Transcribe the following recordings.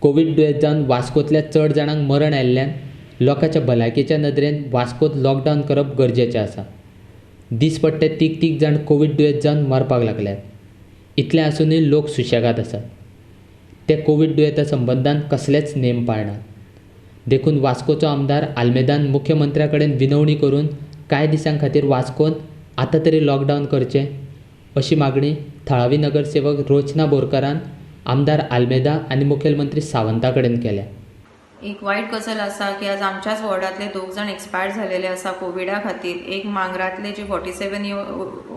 Covid दुयेंस जावन वास्कोंतल्या चड जाणांक मरण आयिल्ल्यान लोकांच्या भलायकेच्या नदरेन वास्कोंत लॉकडावन करप गरजेचें आसा. दिसपट्टे तीग तीग जाण कोवीड दुयेंस जावन मरपाक लागल्यात. इतलें आसुनूय लोक सुशेगाद आसात. ते कोवीड दुयेंसा संबंदान कसलेच नेम पाळनात. देखून वास्कोचो आमदार आल्मेदान मुख्यमंत्र्या कडेन विनवणी करून कांय दिसां खातीर वास्कोंत आतां तरी लॉकडावन करचें अशी मागणी थळावी नगरसेवक रोचना बोरकारान आमदार आल्मेदा आनी मुखेलमंत्री सावंता कडेन केल्या. एक वायट गजाल आसा की आज आमच्याच वॉर्डांतले दोग जाण एक्सपायर झालेले आसा कोविडा खातीर. एक मांगरांतले जी 47 year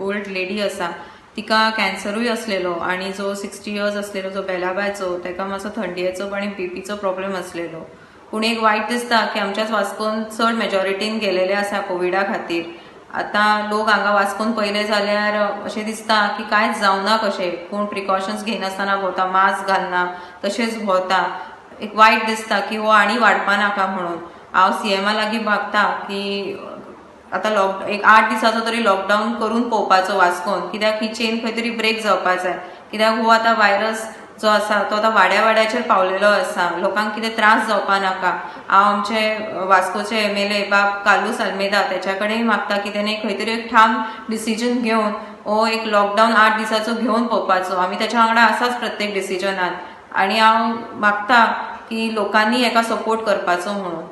old lady आसा, तिका कॅन्सरूय आसलेलो आनी जो 60 इयर्स आसलेलो जो बेलाबायचो, ताका मातसो थंडयेचो आनी बीपीचो प्रॉब्लेम आसलेलो. पूण एक वायट दिसता की आमच्याच वास्कोन चड मेजॉरिटीन गेलेले आसा कोविडा खातीर. आतां लोक हांगा वास्कोन पळयले जाल्यार अशें दिसता की कांयच जावना कशें. कोण प्रिकॉशन्स घेयनासतना भोंवता, मास्क घालना, तशेंच भोंवता. एक वायट दिसता की हो आनी वाडपा नाका म्हणून हांव सीएमा लागीं मागता की आतां लॉक एक 8 दिसाचो तरी लॉकडावन करून पळोवपाचो वास्कोन, कित्याक ही चेन खंय तरी ब्रेक जावपा जाय. कित्याक हो आतां वायरस जो आसा तो आतां वाड्या वाड्याचेर पावलेलो आसा. लोकांक कितें त्रास जावपा नाका. हांव आमचे वास्कोचे एमएलए बाब कार्लूस आल्मेदा तेच्या कडेन मागता की तेणे खंय तरी एक ठाम डिसिजन घेवन हो एक लॉकडावन 8 दिसाचो घेवन पळोवपाचो. आमी तेच्या वांगडा आसाच प्रत्येक डिसिजनान आनी हांव मागता की लोकांनी हेका सपोर्ट करपाचो म्हणून.